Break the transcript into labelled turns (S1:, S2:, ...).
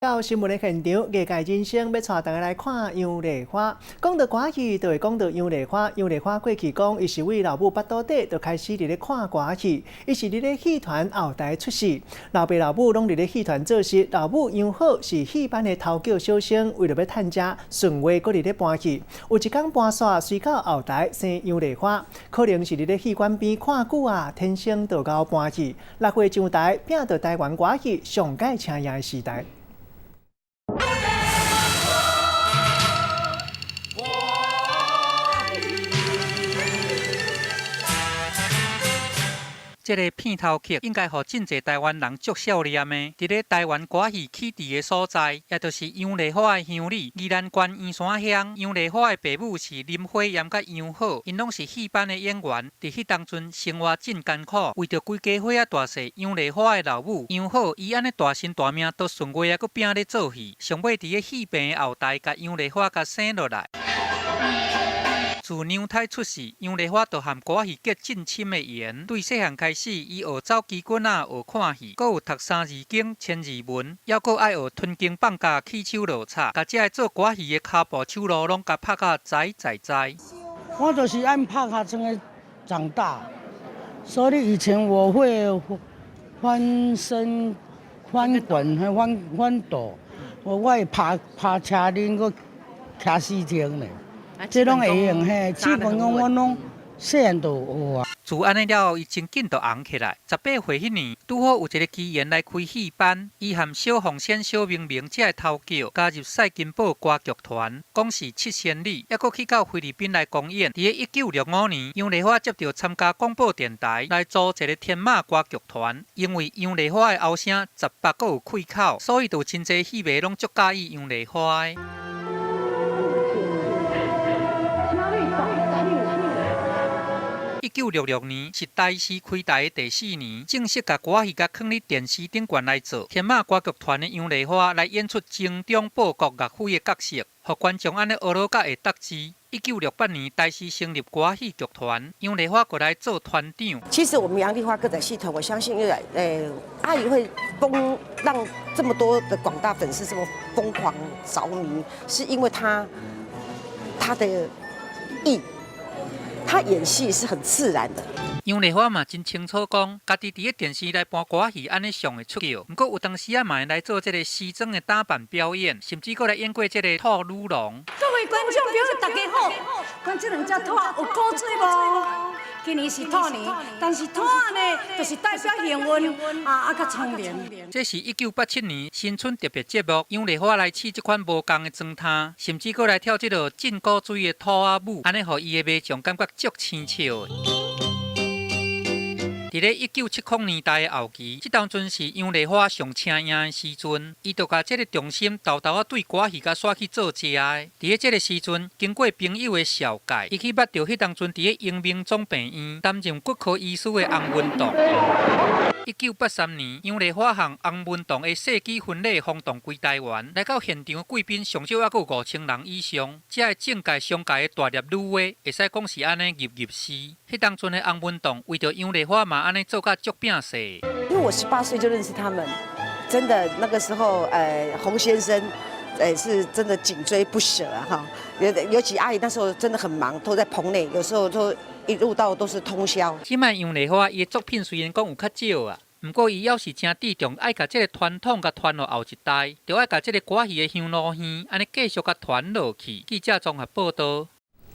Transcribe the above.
S1: 到新聞的現場，藝界人生欲帶大家來看楊麗花。講到歌戲，就會講到楊麗花。楊麗花過去講，伊是為老母腹肚底就開始佇咧看歌戲，伊是佇咧戲團後台出世，老爸老母攏佇咧戲團做事。老母楊好是戲班的頭腳小生，為著欲趁食，順話閣佇咧搬戲。有一工搬煞，隨到後台生楊麗花，可能是佇咧戲館邊看久啊，天生就𠢕搬戲。6歲上台，拼著台灣歌戲上蓋請贏的時代。
S2: 這个片頭曲應該予真濟台灣人足少念的。佇咧台灣歌戲起佇的所在，也就是楊麗花的鄉里宜蘭縣員山鄉。楊麗花的爸母是林火焰佮楊好，𪜶攏是戲班的演員。佇彼當陣生活真艱苦，為著規家伙仔大細，楊麗花的老母楊好，伊按呢大身大命都順話啊，閣拼咧做戲。上尾佇咧戲棚的後台，共楊麗花共生落來。自娘胎出世，楊麗花就和歌戲結真深的緣。對細漢開始，伊學走旗棍仔，學看戲，閣有讀三字經、千字文，猶閣愛學吞弓放甲、起手落插，共這个做歌戲的跤步手路攏共拍甲在在在。
S3: 我就是按拍尻川的長大，所以以前我會翻身、翻滾、翻翻倒，我會爬爬車輪，閣騎四停呢。這攏會用嘿，基本講我攏細漢就學啊。
S2: 自按呢了後，伊真緊就紅起來。18歲彼年，拄好有一个機緣來開戲班，伊和小鳳仙、小明明這个頭腳加入賽金寶歌劇團，講是七仙女，猶閣去到菲律賓來公演。佇咧1965年，楊麗花接著參加廣播電臺來組一个天馬歌劇團。因為楊麗花的喉聲十八閣有氣口，所以就有真濟戲迷攏足佮意楊麗花的。1966年是台視開台的第四年，正式共歌戲共囥佇電視頂懸來做。天馬歌劇團的楊麗花來演出精忠報國岳飛的角色，予觀眾按呢呵咾甲會觸舌。1968年，台視成立歌戲劇團，楊麗花過來做團長。
S4: 其實我們楊麗花歌仔戲團，我相信，因為阿姨會瘋，讓這麼多的廣大粉絲這麼瘋狂着迷，是因為她的藝。她演戲是很自然的。
S2: 楊麗花嘛真清楚講，家己佇咧電視來搬歌戲，按呢上會出鏡。毋過有當時仔嘛會來做這个時裝的打扮表演，甚至閣來演過這个兔女郎。
S5: 各位觀眾朋友，大家好！看這兩隻兔有古錐無？今年是兔年，但是兔呢，就是代表幸運啊，啊，較聰明。
S2: 這是1987年新春特別節目，楊麗花來試這款無仝的妝頭，甚至閣來跳這个真古錐的兔仔舞，按呢予伊的迷眾感覺足生笑的。佇咧1970年代的後期，這當陣是楊麗花上請贏的時陣，伊就共這个重心沓沓仔對歌戲共煞去做食的。佇咧這个時陣，經過朋友的紹介，伊去捌著彼當陣佇咧榮民總病院擔任骨科醫師的洪文棟。1983年，楊麗花和洪文棟的世紀婚禮轟動規台灣，來到現場貴賓上少猶閣有5000人以上，這个政界、商界的大粒女的，會使講是按呢入入時。彼當陣的洪文棟為著楊麗花嘛，按呢做甲足拚勢。
S4: 因為我18歲就認識他們，真的那個時候，洪先生，是真的緊追不捨啊！哈，尤其阿姨那時候真的很忙，都在棚內，有時候都一路到都是通宵。
S2: 這擺楊麗花伊的作品雖然講有較少啊，毋過伊猶是誠注重愛共這个傳統共傳予後一代，著愛共這个歌戲的香爐耳按呢繼續共傳落去。記者綜合報導。